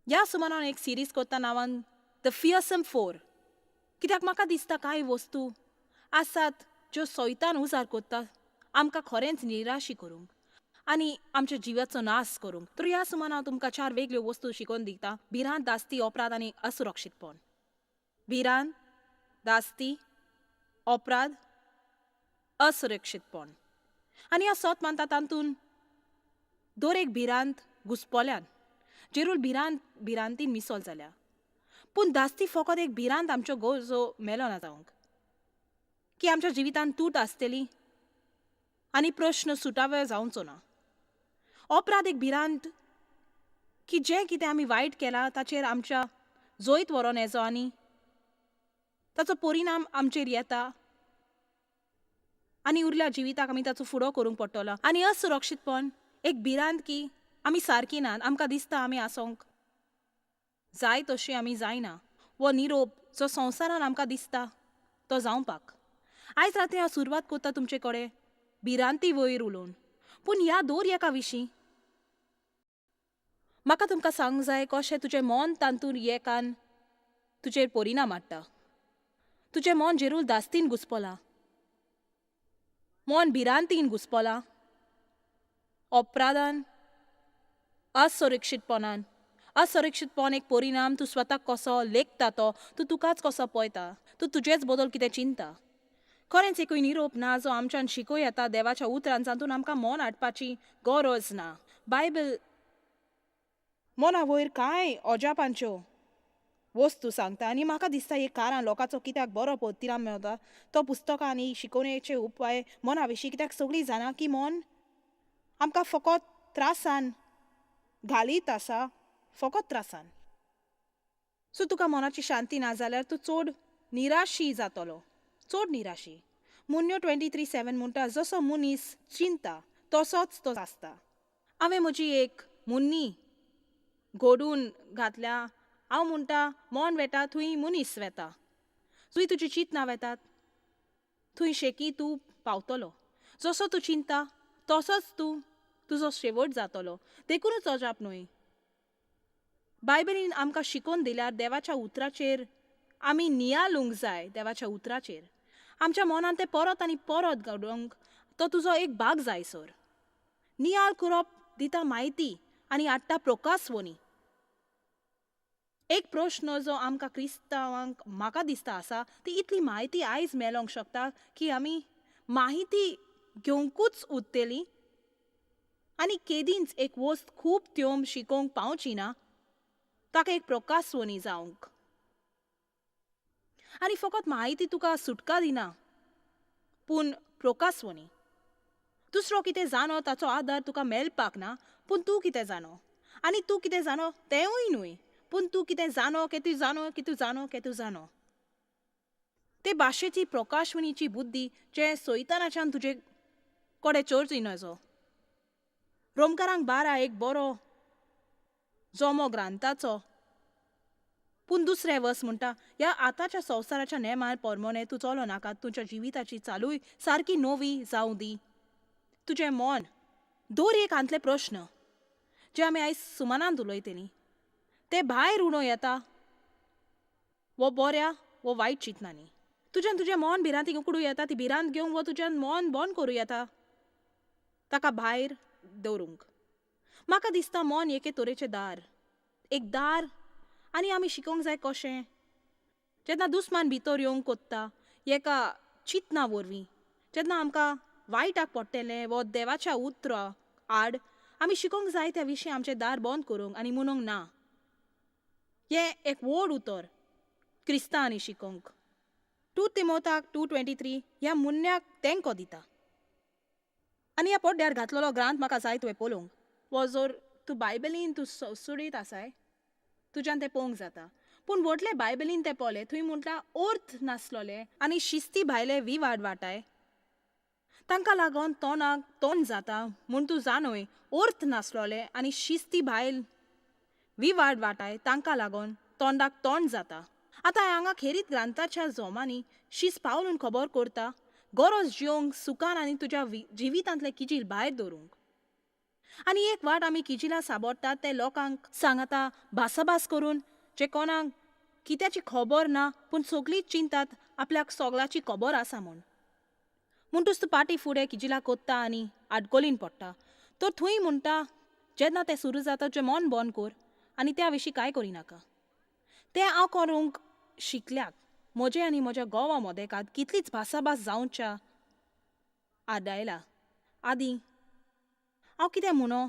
ह्या सुमारान एक सिरीज कोत्ता नांवान the फियर्सम फोर, कित्याक म्हाका दिसता कांय वस्तू आसात ज्यो सैतान उजार कोत्ता आमकां खरेंच निराशी करूंक आनी आमच्या जिवाचो नाश करूंक. तर ह्या सुमान हांव तुमकां चार वेगळ्यो वस्तू शिकोवन दिता: भिरांत, धास्ती, अपराध आनी असुरक्षीतपण. भिरांत, धास्ती, अपराध, असुरक्षीतपण. आनी हांव सत मानता तातूंत दर एक भिरांत घुस्पोल्यान जेरूल भिरांत भिरांतीन मिसोल जाल्या, पूण धास्ती फकत एक भिरांत आमच्यो गरजो मेलोना जावंक की आमच्या जिवितांत तूट आसतली आनी प्रश्न सुटावे जावचो ना. अपराध एक भिरांत की जें कितें आमी वायट केलां ताचेर आमच्या जैत व्हरोन येचो आनी ताचो परिणाम आमचेर येता आनी उरल्या जिविताक आमी ताचो फुडो करूंक पडटलो. आनी असुरक्षीतपण एक भिरांत की आमी सारकी नात, आमकां दिसता आमी आसोंक जाय तशी आमी जायना, वो निरोप जो संवसारान आमकां दिसता तो जावपाक. आयज राती हांव सुरवात करता तुमचे कडेन भिरांती वयर उलोवन, पूण ह्या दर एका विशीं म्हाका तुमकां सांगूंक जाय कशें तुजें मन तातूंत एकान तुजेर परिणाम हाडटा. तुजें मन जेरूल धास्तीन घुसपलां, मन भिरांतीन घुसपलां, अपराधान, असुरक्षीतपणान. असुरक्षीतपण एक परिणाम तूं स्वताक कसो लेखता तो तूं तुकाच कसो पळयता, तूं तुजेच बदल कितें चिंता. खरेंच एकूय निरोप ना जो आमच्यान शिकोवं येता देवाच्या उतरान जातून आमकां मन हाडपाची गरज ना. बायबल मना वयर कांय अजापांच्यो वस्तू सांगता आनी म्हाका दिसता एक कारण लोकांचो कित्याक बरो परिणाम मेळटा तो पुस्तकां आनी शिकोवणेचे उपाय मना विशीं, कित्याक सगळीं जाणा की मन आमकां फकत त्रासान घालीत आसा, फकत त्रासान. सो तुका मनाची शांती ना जाल्यार तूं चड निराशी जातलो, चड निराशी. मुन्यो 23:7 म्हणटा, जसो मनीस चिंता तसोच तो आसता. हांवें म्हजी एक मुन्नी घडून घातल्या. हांव म्हणटा मन वेता थंय मनीस वेता, थंय तुजी चिंतना वेतात थंय शेकी तूं पावतलो. जसो तूं चिंता तसोच तूं तुजो शेवट जातलो. देखूनच अजाप न्हय बायबलीन आमकां शिकोवन दिल्यार देवाच्या उतराचेर आमी नियालूंक जाय. देवाच्या उतराचेर आमच्या मनान तें परत आनी परत घडोवंक तो तुजो एक भाग जाय सर. नियाळ करप दिता म्हायती आनी हाडटा प्रकाशवणी. एक प्रश्न जो आमकां क्रिस्तांवांक म्हाका दिसता आसा ती इतली म्हायती आयज मेळोंक शकता की आमी म्हायती घेवंकूच उरतली आनी केदींच एक वस्त खूब त्यो शिकोवंक पावची ना ताका एक प्रकाशवणी जावंक. आनी फकत म्हायती तुका सुटका दिना पूण प्रकाशवणी. दुसरो कितें जाणो ताचो आदार तुका मेळपाक ना, पूण तूं कितें जाणो आनी तूं कितें जाणो तेंवूय न्हय, पूण तूं कितें जाणो की तूं जाणो की तूं जाणो की तूं जाणो. ते भाशेची प्रकाशवणीची बुद्धी जे सैतानाच्यान तुजे कडेन चर्ची नजो. रोमकारांक 12 एक बरो जमो ग्रांथाचो पूण दुसरें वर्स म्हणटा, ह्या आतांच्या संवसाराच्या नेमान परमोणे तूं चलो नाका, तुज्या जिविताची चालूय सारकी नवी जावं दी तुजें मन. दर एक हांतले प्रश्न जे आमी आयज सुमानांत उलयतलीं ते भायर उडोवं येता वो बऱ्या वो वायट चिंतनांनी. तुज्यान तुजें मन भिरांतीक उकडूं येता, ती भिरांत घेवंक वो तुज्यान मन बंद करूं येता ताका भायर दवरूंक. म्हाका दिसता मन एके तरेचें दार, एक दार, आनी आमी शिकोवंक जाय कशें जेन्ना दुस्मान भितर येवंक कोत्ता एका चिंतना वरवीं, जेन्ना आमकां वायटाक पडटलें वो देवाच्या उतरा आड, आमी शिकोवंक जाय त्या विशीं आमचें दार बंद करूंक आनी म्हणूंक ना. हें एक व्हड उतर क्रिस्तांवांनी शिकोवंक. 2 तिमोताक 2:23 ह्या मुन्न्याक तेंको दिता. आनी ह्या पड्ड्यार घातलेलो ग्रांथ म्हाका जाय तुवें पळोवंक, वो जर तूं बायबलीन तूं सुडीत आसाय तुज्यान तें पळोवंक जाता, पूण व्हडले बायबलीन तें पळय थंय म्हटल्यार अर्थ नासलोले आनी शिस्ती भायले विवाद वाटाय तांकां लागून तोंडाक तोंड जाता म्हूण तूं जाणय. अर्थ नासलोले आनी शिस्ती भायल विवाद वाटाय तांकां लागून तोंडाक तोंड जाता. आतां हांगा खेरीत ग्रांथाच्या जोमांनी शीस पावलून खबर करता गरज जिवंक सुखान आनी तुज्या जिवितांतलें किजील भायर दवरूंक. आनी एक वाट आमी किजिलां साबोडटात ते लोकांक सांगता भासाभास करून जे कोणाक कित्याची खबर ना, पूण सगळीं चिंतात आपल्याक सगळ्याची खबर आसा म्हूण. म्हणटूच तूं पाटी फुडें किजिलां कोत्ता आनी आडकोलीन पडटा. तर थंय म्हणटा जेन्ना तें सुरू जाता तुजें मन बंद कर आनी त्या विशीं कांय करिनाका. तें हांव करूंक शिकल्याक म्हजें आनी म्हज्या घोवा मदेकात कितलीच भासाभास जावच्या आदायला आदीं हांव कितें म्हणो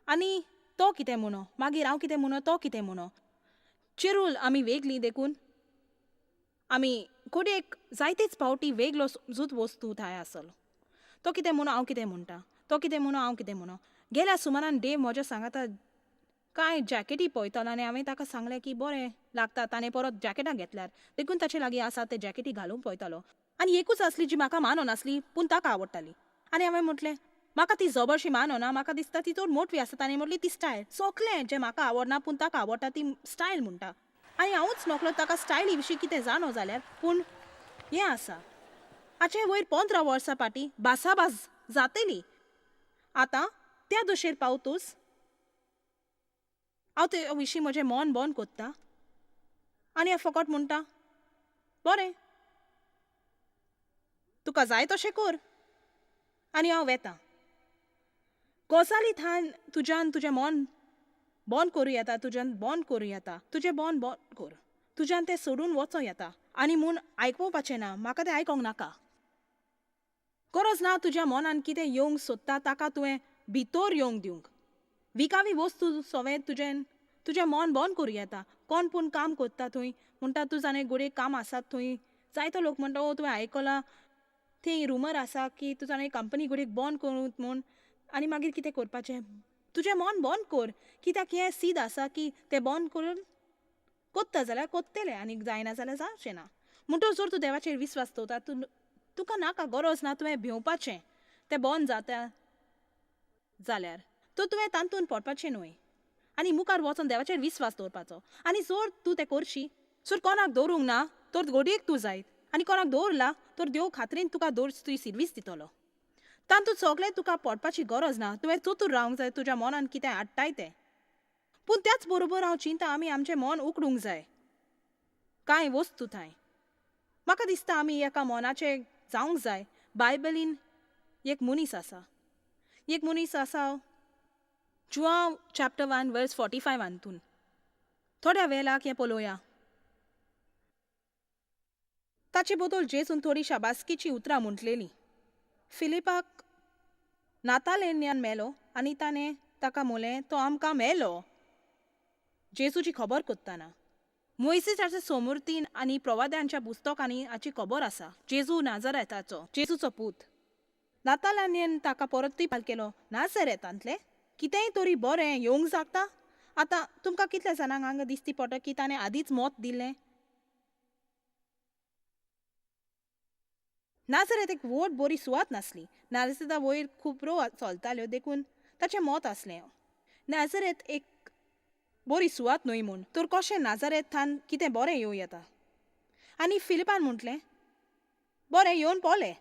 आनी तो कितें म्हणो, मागीर हांव कितें म्हणो तो कितें म्हणो. चिरूल आमी वेगळीं देखून आमी कोडेक जायतेच फावटी वेगळो समजूत वस्तू थंय आसलो. तो कितें म्हणो हांव कितें म्हणटा, तो कितें म्हणो हांव कितें म्हणो. गेल्या सुमारान देव म्हज्या सांगाता कांय जॅकेटी पळयतालो आनी हांवें ताका सांगलें की बरें लागता. ताणें परत जॅकेटां घेतल्यार देखून ताचे लागीं आसा ते जॅकेटी घालूंक पळयतालो. आनी एकूच आसली जी म्हाका मानून आसली पूण ताका आवडटाली. आनी हांवें म्हटलें म्हाका ती जबरशी मानना, म्हाका दिसता ती चड मोटवी आसा. ताणें म्हटली ती स्टायल सगळें जें म्हाका आवडना पूण ताका आवडटा ती स्टायल म्हणटा. आनी हांवूच नकलो ताका स्टायली विशीं कितें जाणो जाल्यार, पूण हें आसा हाचे वयर 15 वर्सां फाटीं भासाभास जातली. आतां त्या दशेर पावतूच हांव ते विशीं म्हजें मन बंद कोत्ता आनी हांव फकत म्हणटा बरें तुका जाय तशें कर आनी हांव वेता. गजाली थान तुज्यान तुजें मन बंद करूं येता, तुज्यान बंद करूं येता, तुजें मन बंद कर, तुज्यान तें सोडून वचों येता. आनी म्हूण आयकुपाचें ना, म्हाका तें आयकोंक नाका. गरज ना तुज्या मनान कितें येवंक सोदता ताका तुवें भितर येवंक दिवंक. विकावी वस्तू सवें तुजें तुजें मन बंद करूं येता. कोण पूण काम कोत्ता थंय म्हणटा तूं जाणें घडये काम आसा थंय जायतो लोक म्हणटा ओ तुवें आयकलां थंय रुमर आसा की तूं जाणें कंपनी घडयेक बंद करूं म्हूण. आनी मागीर कितें करपाचें, तुजें मन बंद कर. कित्याक हें सीद आसा की तें बंद करून कोत्ता जाल्यार कोत्तलें आनी जायना जाल्यार जावचें ना. म्हणटकच जर तूं देवाचेर विस्वास दवरता तूं तुका नाका गरज ना तुवें भिवपाचें तें बंद जाता जाल्यार तर तुवें तातूंत पडपाचें न्हय आनी मुखार वचोन देवाचेर विस्वास दवरपाचो. आनी जर तूं तें करशी, जर कोणाक दवरूंक ना तर घडयेक तूं जायत आनी कोणाक दवरला तर देव खात्रीन तुका दवर तुजी सिर्वीस दितलो. तातूंत सगळें तुका पडपाची गरज ना. तुवें चतूर रावंक जाय तुज्या मनान कितें हाडटाय तें. पूण त्याच बरोबर हांव चिंता आमी आमचें मन उकडूंक जाय कांय वस्तू थंय. म्हाका दिसता आमी एका मनाचें जावंक जाय. बायबलीन एक मनीस आसा, एक मनीस आसा जुआंव चॅप्टर 1 वर्स 45 हातून थोड्या वेळाक हें पळोवया. ताचे बद्दल जेजून थोडी शाबासकीची उतरां म्हटलेलीं. फिलिपाक नातालेन्यान मेलो आनी ताणें ताका म्हणलें तो आमकां मेलो जेजूची खबर कोत्ताना. मोयसीसाच्या सोमुर्तीन आनी प्रवाद्यांच्या पुस्तकांनी हाची खबर आसा. जेजू नाजरेताचो, जेजूचो पूत. नातालान्यान ताका परतूय पाल केलो नाजरेतांतलें कितेंय तरी बरें येवंक जाता. आतां तुमकां कितल्या जाणांक हांगा दिसती पडटा की ताणें आदींच मत दिल्लें? नाजरेत एक व्हड बरी सुवात नासली. नाजरेता वयर खुबरो चलताल्यो देखून ताचें मत आसलें नाजरेत एक बरी सुवात न्हय म्हूण, तर कशें नाजरेथान कितें बरें येवं येता. आनी फिलिपान म्हटलें बरें येवन पळय.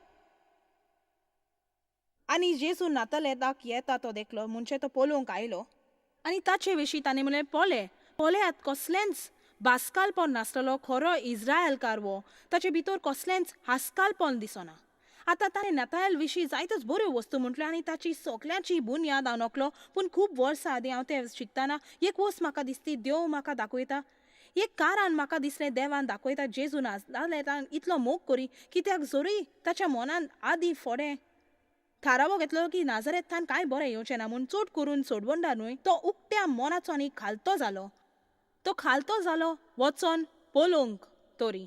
आनी जेजू नातालेताक येता तो देखलो म्हणजे तो पळोवंक आयलो आनी ताचे विशीं ताणें म्हणलें पळय पळयात कसलेंच बास्कालपण नासलेलो खरो इज्रायलकार वो, ताचे भितर कसलेंच हास्कालपण दिसना. आतां ताणें नातायल विशीं जायत्योच बऱ्यो वस्तू म्हटल्यो आनी ताची सगल्यांची बुन्याद हांव नकलो. पूण खूब वर्सां आदीं हांव तें शिकतना एक वस्त म्हाका दिसती देव म्हाका दाखयता. एक कारान म्हाका दिसलें देवान दाखयता जेजू नाजालेतान इतलो मोग करी कित्याक जरूय ताच्या मनान आदीं फोडें थारावो घेतलो की नाजरेथान कांय बरें येवचें ना म्हूण चड करून सोडवंडा न्हय तो उकत्या मनाचो आनी खालतो जालो. तो खालतो जालो वचोन पळोवंक तरी.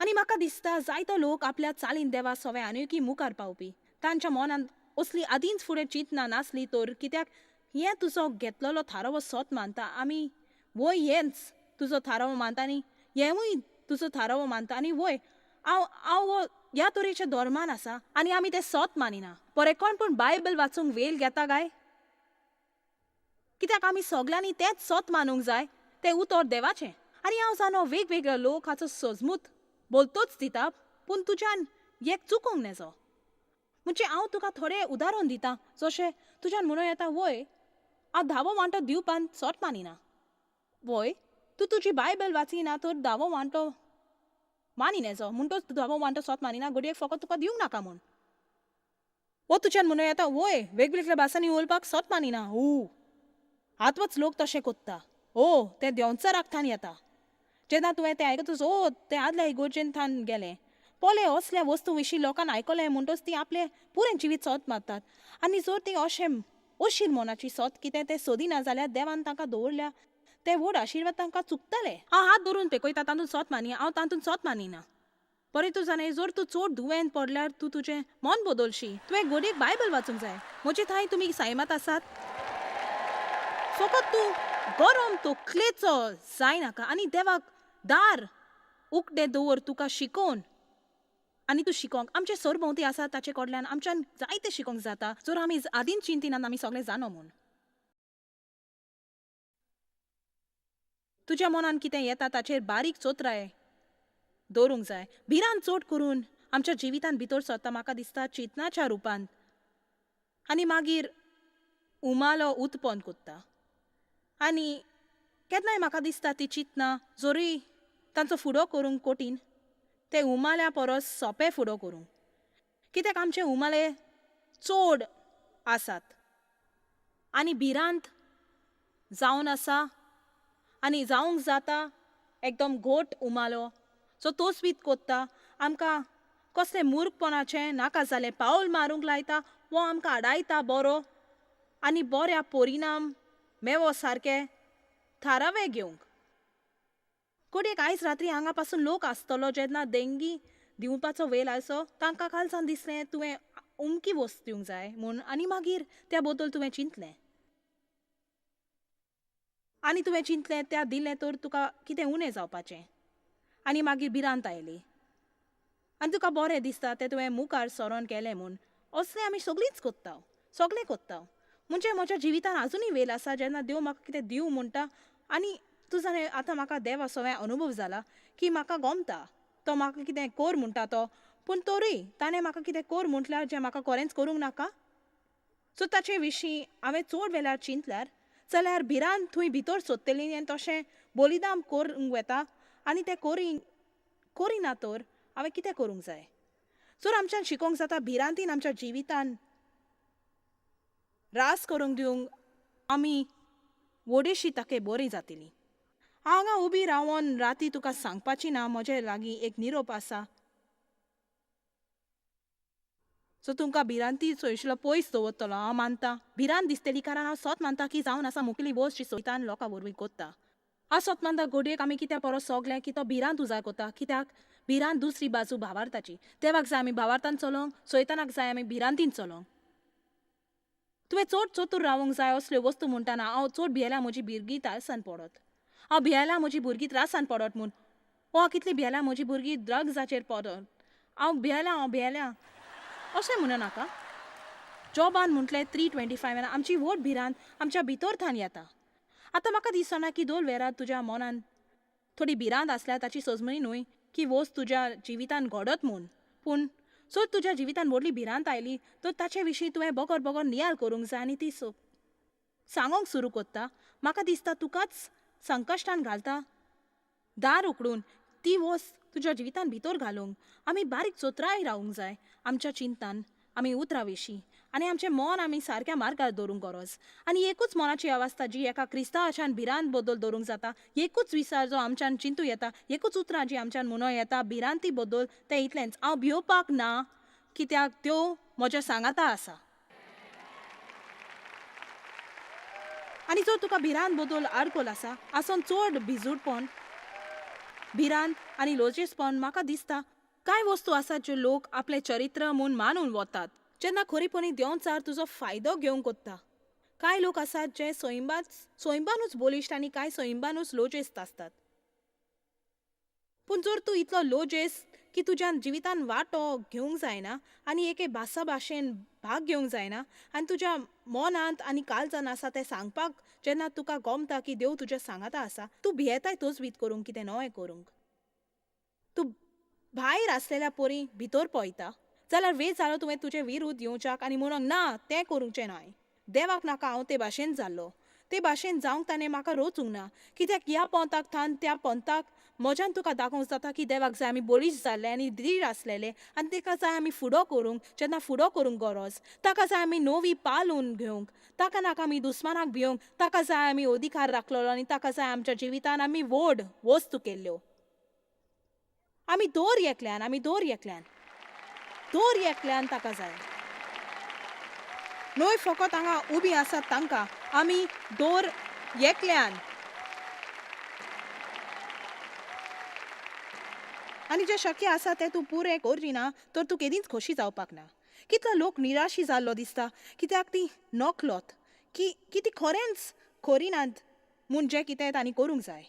आनी म्हाका दिसता जायतो लोक आपल्या चालीन देवा सवे आनीकय मुखार पावपी तांच्या मनांत असली आदींच फुडें चिंतना नासली तर कित्याक हें तुजो घेतलेलो थारावो सत मानता आमी वय हेंच तुजो थारावो मानता आनी हेंवूय तुजो थारावो मानता आनी वय हांव हांव हो ह्या तरेच्या धर्मान आसा आनी आमी तें सत मानिना. बरें कोण पूण बायबल वाचूंक वेळ घेता काय? कित्याक आमी सगल्यांनी तेंच सत मानूंक जाय, तें उतर देवाचें. आनी हांव जाणो वेगवेगळ्या लोक हाचो सजमूत बोलतोच दिता, पूण तुज्यान एक चुकोंक नेजो. म्हणजे हांव तुका थोडें उदाहरण दितां, जशें तुज्यान म्हणूं येता, वय हांव धावो वांटो दिवपान सोत मानिना. वय तूं तुजी बायबल वाचिना तर धावो वांटो मानिनेचो म्हणटोच तूं धावो वांटो सोत मानिना, घडये फकत तुका दिवंक नाका म्हूण. वो तुज्यान म्हणूं येता, वय वेगवेगळ्या भासांनी उलोवपाक सोत मानिना, ऊ आतवच लोक तशें कोत्ता, ओ तें देंवचाराक थान येता. जेन्ना तुवें तें आयकतच, ओ तें आदल्या इगोर्जेन थान गेलें. पोले असल्या वस्तू विशीं लोकान आयकलें म्हणटच तीं आपलें पुरें जिवीत सोद मारतात. आनी जर तीं अशें अशीर मनाची सोद कितें तें सोदिना जाल्यार देवान तांकां दवरल्या ते व्हड आशिर्वाद तांकां चुकतले. हांव हात धरून पेकयता तातूंत सोत मानी, हांव तातूंत सोत मानिना. बरें तूं जाणा, जर तूं चड दुयेंत पडल्यार तूं तुजें मन बदलशी. तुवें घडयेक बायबल वाचूंक जाय. म्हजे थंय तुमी सायमात आसात. फकत तूं गरम तकलेचो जायनाका आनी देवाक दार उकडें दवर तुका शिकोवन आनी तूं शिकोंक. आमचे सरभोंवती आसा ताचे कडल्यान आमच्यान जायतें शिकोंक जाता जर आमी आदींच चिंतिनात आमी सगळें जाणो म्हूण. तुज्या मनान कितें येता ताचेर बारीक चोत्राय दवरूंक जाय. भिरांत चड करून आमच्या जिवितांत भितर सरता म्हाका दिसता चिंतनाच्या रुपान, आनी मागीर उमालो उत्पन्न कोत्ता. आनी केन्नाय म्हाका दिसता ती चिंतना जरूय तांचो फुडो करूंक कठीण, ते उमाल्या परस सोंपें फुडो करूंक, कित्याक आमचे उमाले चड आसात आनी भिरांत जावन आसा आनी जावंक जाता एकदम घोट उमालो सो तोच कोत्ता आमकां कसलें मूर्खपणाचें नाका जालें पावल मारूंक लायता वो आमकां आडायता बरो आनी बऱ्या परिणाम मेवो सारके थारावे घेवंक. घडयेक आयज रात्री हांगा पासून लोक आसतलो जेन्ना देंगी दिवपाचो वेळ आसो तांकां कालसान दिसलें तुवें उमकी वस्त दिवंक जाय म्हूण, आनी मागीर त्या बद्दल तुवें चिंतलें आनी तुवें चिंतलें त्या दिलें तर तुका कितें उणें जावपाचें, आनी मागीर भिरांत आयली आनी तुका बरें दिसता तें तुवें मुखार सरोन केलें म्हूण. असलें आमी सगळींच कोत्ता, सगळें कोत्ता. म्हणजे म्हज्या जिवितान आजुनूय वेळ आसा जेन्ना देव म्हाका कितें दिवं म्हणटा आनी तूं जाणा आतां म्हाका देवा सवें अनुभव जाला की म्हाका गोमता तो म्हाका कितें कोर म्हणटा तो, पूण तरूय ताणें म्हाका कितें कोर म्हटल्यार जें म्हाका खरेंच करूंक नाका. सो ताचे विशीं हांवें चड वेळार चिंतल्यार जाल्यार भिरांत थंय भितर सोदतली आनी तशें बलिदान करूंक वता आनी तें करिना तर हांवें कितें करूंक जाय. जर आमच्यान शिकोवंक जाता भिरांतीन आमच्या जिवितान रास करूंक दिवंक आमी व्हडशी ताके बरी जातली. हांगा उबी रावन राती तुका सांगपाची ना, म्हजे लागीं एक निरोप आसा सो तुमकां भिरांती सोयशिलो पयस दवरतलो. हांव मानता भिरांत दिसतली कारण हांव सोत मानता की जावन आसा मुखेली वस्त जी सोयतान लोकां वरवीं कोत्ता. हांव सोत मानता घडयेक आमी कित्या परस सगळें की तो भिरांत उजार कोत्ता, कित्याक भिरांत दुसरी बाजू भावार्थाची. देवाक जाय आमी भावार्थान चलोंक, सोयतानाक जाय आमी भिरांतीन चलोंक. तुवें चड चतूर रावंक जाय असल्यो वस्तू म्हणटाना हांव चड भियेल्या म्हजी भुरगीं त्रासान पडत, हांव भियेल्या म्हजी भुरगीं त्रासान पडत म्हूण, ओ हांव कितली भियेल्या म्हजी भुरगीं ड्रग्साचेर पडत, हांव भियेल्या, हांव भियेल्या अशें म्हणू नाका. जॉबान म्हटलें 3:25 आमची व्हड भिरांत आमच्या भितर थान येता. आतां म्हाका दिसना की दोन वेळार तुज्या मनान थोडी भिरांत आसल्यार ताची सजमणी न्हय की वस्त तुज्या जिवितान घडत म्हूण, पूण जर तुज्या जिवितान व्हडली भिरांत आयली तर ताचे विशीं तुवें बगर बगर नियाळ करूंक जाय आनी ती सांगोंक सुरू कोत्ता. म्हाका दिसता तुकाच संकश्टान घालता दार उकडून ती वस्त तुज्या जिवितान भितर घालूंक. आमी बारीक चोत्राय रावूंक जाय आमच्या चिंतान, आमी उतरां विशीं, आनी आमचें मन आमी सारक्या मार्गार दवरूंक गरज. आनी एकूच मनाची अवस्था जी एका क्रिस्तांवाच्यान भिरांत बद्दल दवरूंक जाता, एकूच विचार जो आमच्यान चिंतू येता, एकूच उतरां जी आमच्यान म्हणूं येता भिरांती बद्दल, तें इतलेंच, हांव भियोवपाक ना कित्याक त्यो म्हज्या सांगाता आसा. आनी जर तुका भिरांत बद्दल आडखळ आसा आसून चड भिजूडपण, भिरांत आनी लोजेसपण, म्हाका दिसता कांय वस्तू आसात ज्यो लोक आपलें चरित्र म्हूण मानून वतात जेन्ना खरेपणी देंवचार तुजो फायदो घेवंक कोत्ता. कांय लोक आसात जे सोयंबानूच बलिश्ट आनी कांय सोयंबानूच लोजेस्त आसतात. पूण जर तूं इतलो लोजेस्त की तुज्या जिवितान वांटो घेवंक जायना आनी एके भासा भाशेन भाग घेवंक जायना आनी तुज्या मनांत आनी काळजान आसा तें सांगपाक जेन्ना तुका गोमता की देव तुज्या सांगाता आसा, तूं भियेताय तोच वीत करूंक कितें नवें करूंक. तूं भायर आसलेल्या परी भितर पळयता जाल्यार वेळ जालो तुवें तुजे विरुद्ध येवच्याक आनी म्हणूंक ना तें करूंचें न्हय. देवाक नाका हांव ते भाशेन जाल्लो. ते भाशेन जावंक ताणें म्हाका रोचूंक ना. कित्याक ह्या पंथाक थावन त्या पंथाक म्हज्यान तुका दाखोवंक जाता की देवाक जाय आमी बळिश्ट जाल्ले आनी धीर आसलेले आनी ताका जाय आमी फुडो करूंक जेन्ना फुडो करूंक गरज. ताका जाय आमी नवी पालून घेवंक. ताका नाका आमी दुस्मानाक भिवंक. ताका जाय आमी अधिकार राखलेलो आनी ताका जाय आमच्या जिवितान आमी व्हड वस्तू केल्ल्यो. आमी दर एकल्यान आमी दर एकल्यान दर एकल्यान ताका जाय. न्हय फकत हांगा उबी आसात तांकां, आमी दर एकल्यान. आनी जें शक्य आसा तें तूं पुरें करना तर तूं केदींच खोशी जावपाक ना. कितलो लोक निराशी जाल्लो दिसता कित्याक ती नकलोत की की ती खरेंच करिनात म्हूण जें कितें तांणी करूंक जाय.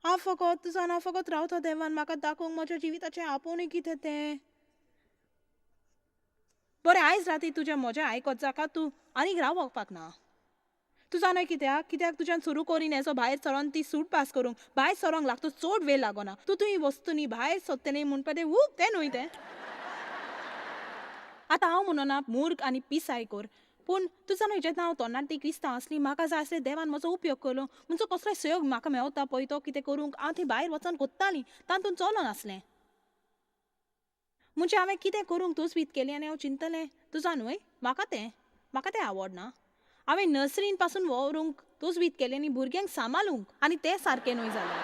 हांव फकत तुजो हांव फकत रावता देवान म्हाका दाखोवंक म्हज्या जिविताचें आपोवणें कितें तें. बरें आयज राती तुजें म्हजें आयकत जाका तूं आनीक रावपाक ना. तूं जाणा कित्याक कित्याक तुज्यान सुरू करीन हेजो भायर सरोन ती सूट पास करूंक भायर सरोंक लागता चड वेळ लागना. तूं तुवें वस्तूंनी भायर सोदतलें म्हणपा तें वूप तें न्हय तें. आतां हांव म्हणना मूर्ख आनी पिसाय कर, पूण तूं जाणा जेन्ना हांव तरणाटी क्रिस्तांव आसली म्हाका जाय आसलें देवान म्हजो उपयोग केलो म्हणचो कसलोय सहयोग म्हाका मेवता पळय तो कितें करूंक हांव थंय भायर वचोन कोत्तालीं तातूंत चलोन आसलें. म्हणजे हांवें कितें करूंक तजवीज केली आनी हांव चिंतलें तूं जाणा न्हय म्हाका तें आवडना. हांवें नर्सरीन पासून व्हरूंक तजवीज केली आनी भुरग्यांक सांबाळूंक आनी तें सारकें न्हय जालें.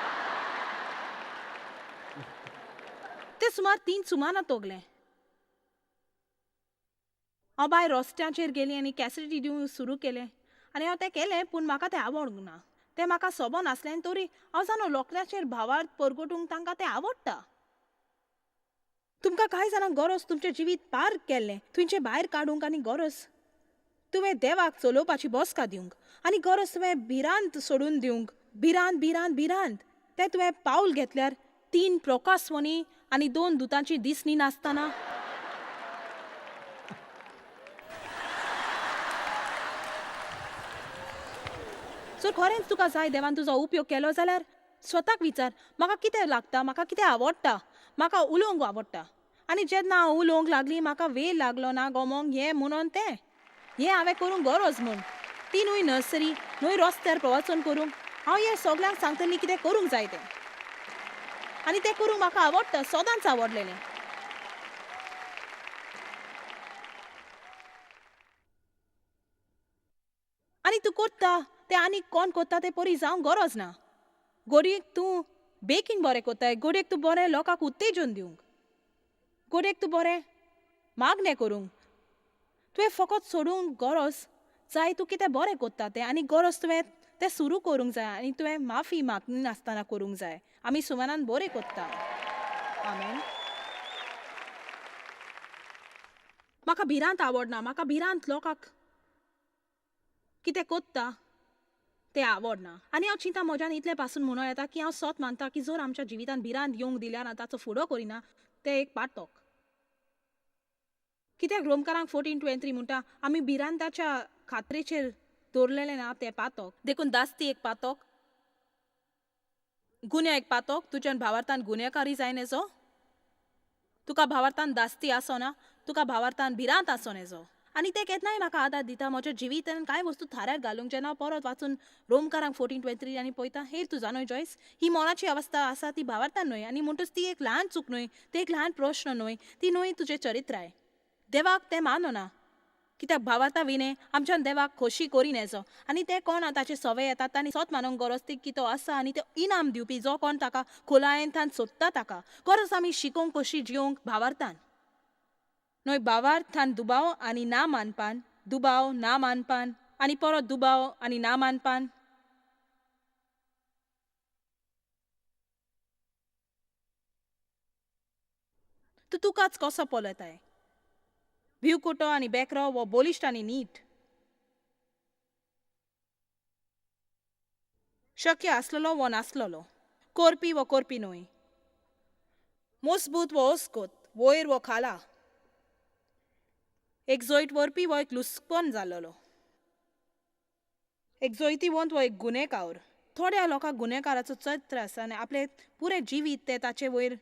तें सुमार 3 सुमाना तोगलें. हांव भायर रस्त्याचेर गेलीं आनी कॅसेटी दिवंक सुरू केलें आनी हांव तें केलें पूण म्हाका तें आवडूंक ना. तें म्हाका सोबो नासलें आनी तरी हांव जाणा लोकांचेर भावार्थ परगटूंक तांकां तें आवडटा. तुमकां कांय जाणांक गरज तुमचें जिवीत पार केल्लें तुमचें भायर काडूंक आनी गरज तुवें देवाक चलोवपाची बसका दिवंक आनी गरज तुवें भिरांत सोडून दिवंक. भिरांत भिरांत भिरांत तें तुवें पावल घेतल्यार 3 प्रकाशवणी आनी 2 दुतांची दिसणी नासतना. जर खरेंच तुका जाय देवान तुजो उपयोग केलो जाल्यार स्वताक विचार म्हाका कितें लागता, म्हाका कितें आवडटा, म्हाका उलोवंक आवडटा. आनी जेन्ना हांव उलोवंक लागली म्हाका वेळ लागलो ना गोमोंक हें म्हणून तें हें हांवें करूंक गरज म्हूण. ती न्हय नर्सरी न्हय रस्त्यार प्रवचन करूंक. हांव हें सगल्यांक सांगतली कितें करूंक जाय तें आनी तें करूंक म्हाका आवडटा, सदांच आवडलेलें. आनी तूं करता तें आनीक कोण करता तें परी जावंक गरज ना. घडयेक तूं बेकींग बरें करताय, घडयेक तूं बरें लोकांक उत्तेजन दिवंक, घडयेक तूं बरें मागणें करूंक. तुवें फकत सोडूंक गरज जाय तूं कितें बरें करता तें आनी गरज तुवें तें सुरू करूंक जाय आनी तुवें माफी मागनासतना करूंक जाय. आमी सुमानान बरें करता. आमेन. म्हाका भिरांत आवडना. म्हाका भिरांत लोकांक कितें करता तें आवडना. आनी हांव चिंता म्हज्यान इतलें पासून म्हणूं येता की हांव सोत मानता की जर आमच्या जिवितान भिरांत येवंक दिल्यार आनी ताचो फुडो करिना तें एक पाटक. कित्याक रोमकारांक 14:23 म्हणटा आमी भिरांताच्या खात्रेचेर दवरलेलें ना तें पातक. देखून दास्ती एक पातक, गुन्या एक पातक. तुज्यान भावार्थान गुन्यांवकारी जाय नेजो, तुका भावार्थान दास्ती आसना, तुका भावार्थान भिरांत आसो नेजो. आनी तें केन्नाय म्हाका आदार दिता म्हज्या जिवितान कांय वस्तू थाऱ्यार घालूंक. जेन्ना हांव परत वाचून रोमकारांक 14:23 आनी पळयता हे तूं जाणा जॉयस ही मनाची अवस्था आसा ती भावार्थान न्हय आनी म्हणटच ती एक ल्हान चूक न्हय, ती एक ल्हान प्रश्न न्हय, ती न्हय तुजें चरित्राय. देवाक तें मानना कित्याक भावार्था विणे आमच्यान देवाक खोशी करी नेजो. आनी तें कोण ताचे सवे येतात तांणी सोत मानूंक गरज ती की तो आसा आनी ते इनाम दिवपी जो कोण ताका खोलायेन सोदता ताका गरज आमी शिकोवंक कशी जिवंक भावार्थान न्हय. भावार्थान दुबाव आनी ना मानपान, दुबाव ना मानपान आनी परत दुबाव आनी ना मानपान. तूं तुकाच कसो पळयताय? भिवकुटो आनी बेकरो वो बलिश्ट आनी नीट? शक्य आसलेलो वो नासलेलो, करपी वो करपी न्हय, मजबूत वो अस्कोत, वयर वो खाला, एक जैत व्हरपी वो एक लुस्कोन जाल्लो, एक जैतिवंत वो एक गुन्हेकार. थोड्या लोकांक गुन्हेकाराचो चरित्र आसा आनी आपलें पुरें जिवीत ते ताचे वयर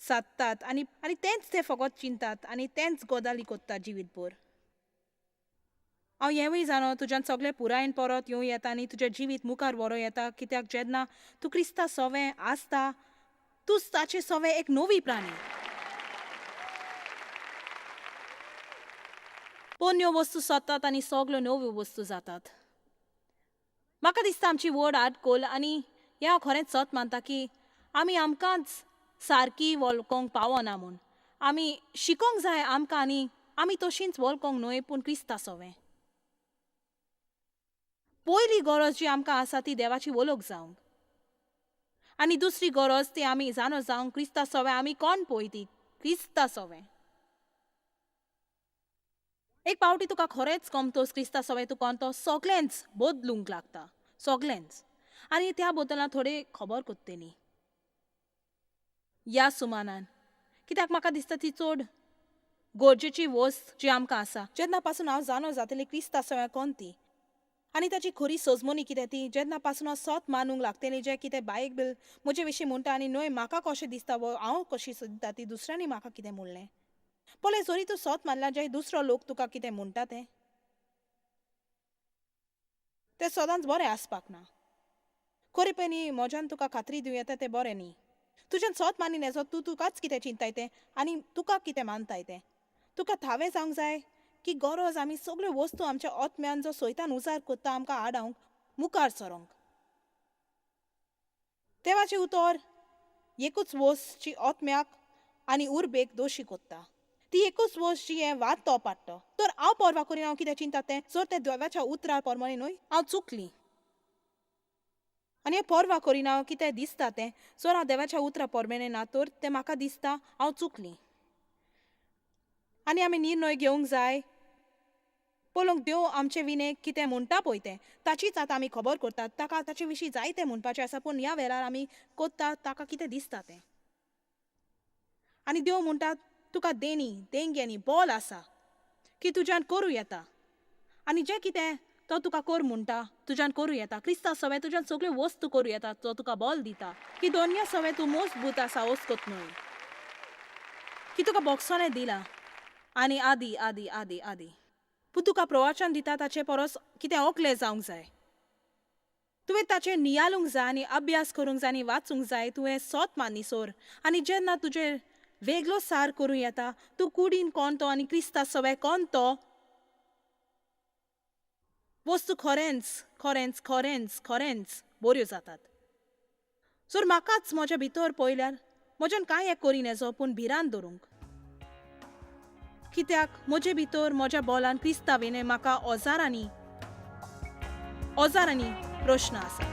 सादतात आनी आनी तेंच ते फकत चिंतात आनी तेंच गजाली कोत्तात जिवीतभर. हांव हेंवूय जाणो तुज्यान सगळें पुरायेन परत येवं येता आनी तुजें जिवीत मुखार व्हरों येता, कित्याक जेन्ना तूं क्रिस्ता सोवें आसता तूंच ताचे सोवें एक नवी प्राणी. पोन्न्यो वस्तू सोदतात आनी सगल्यो नव्यो वस्तू जातात. म्हाका दिसता आमची व्हड आडकोल आनी हें हांव खरेंच सत मानता की आमी आमकांच सारकी वळखोंक पावना म्हूण. आमी शिकोंक जाय आमकां आनी आमी तशींच वळखोंक न्हय पूण क्रिस्ता सोवें. पयली गरज जी आमकां आसा ती देवाची वळख जावंक आनी दुसरी गरज ती आमी जाणो जावंक क्रिस्ता सोवें आमी कोण पळय ती क्रिस्ता सोवें. एक पावटी तुका खरेंच कमतोस क्रिस्ता सोवें तूं कोण तो सगळेंच बदलूंक लागता, सगळेंच. आनी त्या बदलां थोडे खबर कोत्तली ह्या सुमानान, कित्याक म्हाका दिसता ती चड गरजेची वस्त जी आमकां आसा. जेन्ना पासून हांव जाणो जातलें क्रिस्ता सोवें कोण ती आनी ताची खरी सजमोनी कितें ती, जेन्ना पासून हांव सत मानूंक लागतलें जें कितें बायबल म्हजे विशीं म्हणटा आनी न्हय म्हाका कशें दिसता वो हांव कशी सोदता ती दुसऱ्यांनी म्हाका कितें म्हणलें. पळय जरी तूं सत मानला जें दुसरो लोक तुका कितें म्हणटा तें तें सदांच बरें आसपाक ना. खरेपणी म्हज्यान तुका खात्री दिवं येता तें बरें न्ही. तुज्यान सत मानी नेजो तूं तुकाच कितें चिंताय तें आनी तुका कितें मानताय तें. तुका थावें जावंक जाय की गरज आमी सगळ्यो वस्तू आमच्या आत्म्यान जो सैतान उजार कोत्ता आमकां आडावंक मुखार सरोंक. देवाचें उतर एकूच वस्त जी आत्म्याक आनी उर्बेक दोशी कोत्ता ती एकूच वस्त जी हें वाद तो पाडटा. तर हांव पर्वा करीन हांव कितें चिंता तें जर तें देवाच्या उतरा प्रमाणे न्हय हांव चुकली आनी हें पर्वा करीन हांव कितें दिसता तें जर हांव देवाच्या उतरा प्रमाणे ना तर तें म्हाका दिसता हांव चुकली. आनी आमी निर्णय घेवंक जाय पळोवंक देव आमचे विणे कितें म्हणटा पळय तें ताचीच आतां आमी खबर करतात. ताका ताचे विशीं जायतें म्हणपाचें आसा पूण ह्या वेळार आमी कोत्ता ताका कितें दिसता तें. आनी देव म्हणटा तुका देणी देणगी आनी बोल आसा की तुज्यान करूं येता आनी जें कितें तो तुका कर म्हणटा तुज्यान करूं येता. क्रिस्ता सवें तुज्यान सगळ्यो वस्तू करूं येता तो तुका बोल दिता की दोनया सवें तूं मजबूत आसा वस्कत न्हय की तुका बोक्सोने दिलां आनी आदी आदी आदी आदी. पूण तुका प्रवचन दिता ताचे परस कितें ओकलें जावंक जाय. तुवें ताचेर नियालूंक जाय आनी अभ्यास करूंक जाय आनी वाचूंक जाय. तुवें सत मानिसोर आनी जेन्ना तुजें वेगळो सार करूं येता तूं कुडीन कोण तो आनी क्रिस्ता सवें कोण तो वस्तू खरेंच खरेंच खरेंच खरेंच बऱ्यो जातात. जर म्हाकाच म्हज्या भितर पळयल्यार म्हज्यान कांय एक करी नेजो पूण भिरांत दवरूंक, कित्याक म्हजे भितर म्हज्या बोलान क्रिस्ता विणे म्हाका हजारांनी हजारांनी प्रश्न आसा.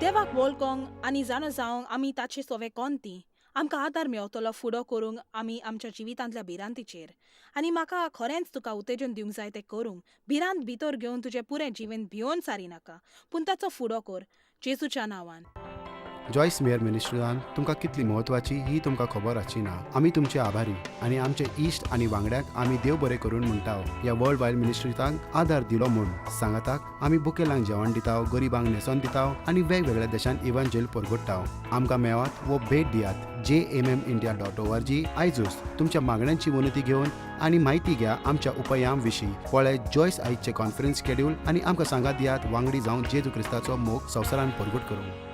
देवाक वळखोंक आनी जाणो जावंक आमी ताचे सवे कोण ती आमकां आदार मेवतलो फुडो करूंक आमी आमच्या जिवितांतल्या भिरांतीचेर. आनी म्हाका खरेंच तुका उत्तेजन दिवंक जाय तें करूंक. भिरांत भितर घेवन तुजें पुरें जिवन भियोन सारी नाका पूण ताचो फुडो कर जेजूच्या नांवान. जॉयस मेयर मिनिस्ट्रीन तुमकां कितली म्हत्वाची ही तुमकां खबर आसची ना. आमी तुमचे आभारी आनी आमचे इश्ट आनी वांगड्यांक आमी देव बरें करून म्हणटा ह्या वर्ल्ड वायड मिनिस्ट्रीतांक आदार दिलो म्हूण. सांगाताक आमी बुकेलांक जेवण दिता, गरिबांक न्हेसोन दिता आनी वेगवेगळ्या देशांत इव्हांजेल परगट्टा. आमकां मेळात वो भेट दियात jmmindia.org. आयजूच तुमच्या मागण्यांची वनती घेवन आनी म्हायती घ्या आमच्या उपायां विशीं. पळय जॉयस आयजचें कॉन्फरन्स शेड्यूल आनी आमकां सांगात दियात वांगडी जावन जेजू क्रिस्ताचो मोग संवसारान परगट करूंक.